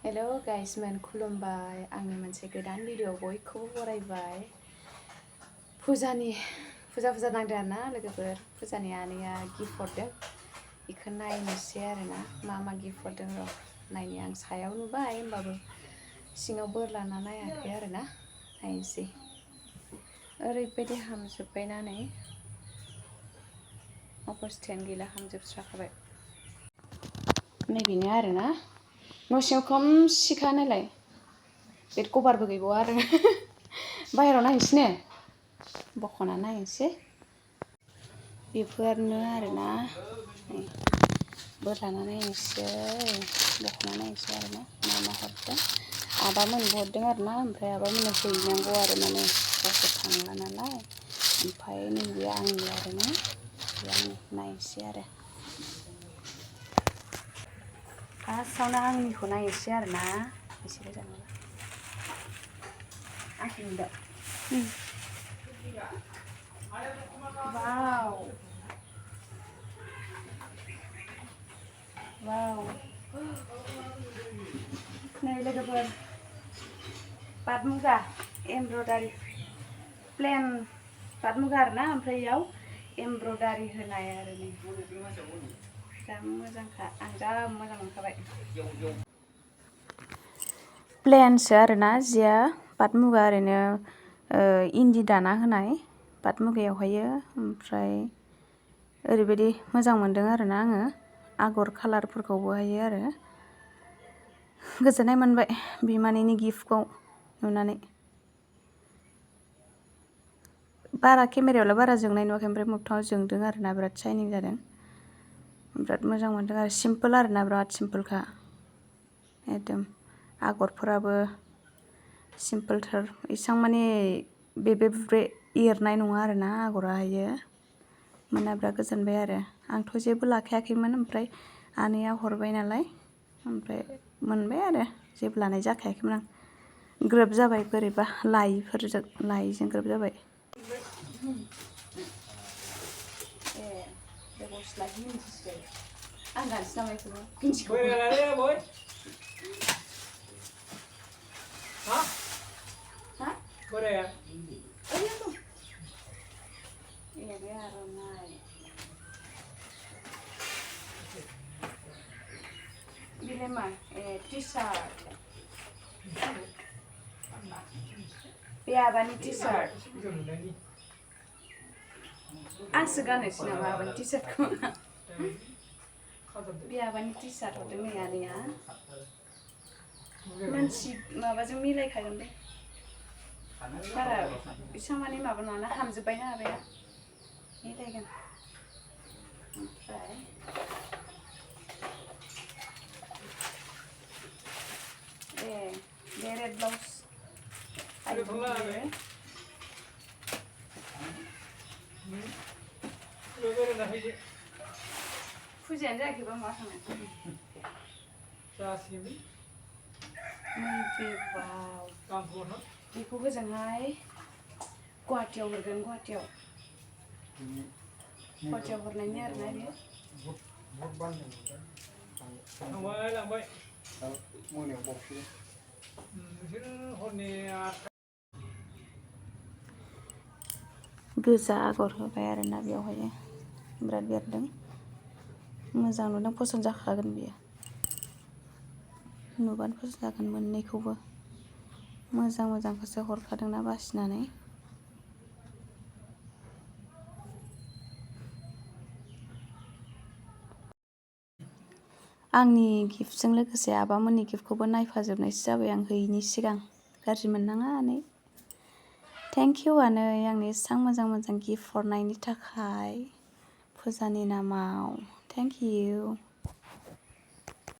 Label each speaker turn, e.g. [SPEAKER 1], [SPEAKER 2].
[SPEAKER 1] hello guys मन खुलुमबाय आंनि मोनसे गोदान भिडिअ बयखौबो बरायबाय फुजा नांदों आरोना लोगोफोर फुजानि आनैया गिफ्ट हरदों बेखौ नायनोसै आरोना मा गिफ्ट हरदों र' नायनो आं सायाव नुबाय होमबाबो सिङाव बोर लाना नायाखै आरोना नायनोसै ओरैबायदि हामजोब्बायना नै अबस्थायानो गैला हामजोबस्राखाबाय नैबेनो आरोना न' सिङाव खोमसिखा नालाय बेड कभारबो गैबावा आरो बाहेरायाव नायनोसै ने बख'ना नायनोसै बेफोरनो आरोना बोर लाना नायनोसै बख'ना नायनोसै आरोना मा हरदों आबामोनबो हरदों आरोना ओमफ्राय आबामोननो हैनांगौ आरो माने गावसोर थांला नालाय ओमफ्राय नैबे आंनि आरोना आं नायनोसै आरो फार्स्टआवनो आंनिखौ नायनोसै आरोना एसे गोजान आंखौ नुदों वाव नै लोगोफोर पाट मुगा एमब्रयडारि प्लेन पाट मुगा आरोना ओमफ्राय इयाव एमब्रयडारि होनाय आरो नै जा मोजांखा आं जा मोजां मोनखाबाय प्लेनसो आरोना जिया पाट मुगा ओरैनो इन्दि दाना होनाय पाट मुगायावहायो ओमफ्राय ओरैबायदि मोजां मोनदों आरोना आङो आगर कालारफोरखौबो हायो आरो गोजोननाय मोनबाय बिमानैनि गिफ्टखौ नुनानै बारा केमेरायावलाय बारा जोंनाय नुवाखै ओमफ्राय मोगथाङाव जोंदों आरोना बिराद शाइनिं जादों बिराद मोजां मोनदों आरो सिम्पोल आरोना बिराद सिम्पोलखा एकदम आगरफोराबो सिम्पोलथार एसां माने बेबे बुब्रे एरनाय नङा आरोना आगराहायो मोना बिराद गोजोनबाय आरो आंथ' जेबो लाखायाखैमोन ओमफ्राय आनैया हरबाय नालाय ओमफ्राय मोनबाय आरो जेबो लानाय जाखायाखैमोन आं ग्रोब जाबाय बोरैबा लायिजों ग्रोब जाबाय आं गानसै नामा बेखौबो बोराया बे आर'नाइ बेलाय मा टि सार्ट बे आबानि टि सार्ट आंसो गाननोसै नामा आबानि टि सार्टखौ बे आबानि टि सार्ट हरदों नै आनैया मानसि माबाजों मिलायखागोन दे बारा एसां माने माबा नङाना हामजोब्बायना आबाया मिलायगोन ओमफ्राय बे रेड ब्लाउस फुजायानो जायाखैबा मा थाङो नैबे वाव बेखौ होजोंहाय गुवाहाटियाव हरगोन गुवाहाटियाव हरनायनि आरोना बेयो लांबाय मोनायाव बावसो गोजा आगर होबाय आरोना बेवहाय बिराद बेरदों मोजां नुदों पसन्द जाखागोन बियो नुबानो पसन्द जागोन मोननैखौबो मोजांखौसो हरखादोंना बासिनानै आंनि गिफ्टजों लोगोसे आबामोननि गिफ्टखौबो नायफाजोबनायसो जाबाय आं हैयिनि सिगां गाज्रि मोननाङा आनै थेंक इउ आनै आंनो एसां मोजां गिफ्ट हरनायनि थाखाय फुजानि नामाव थेंक इउ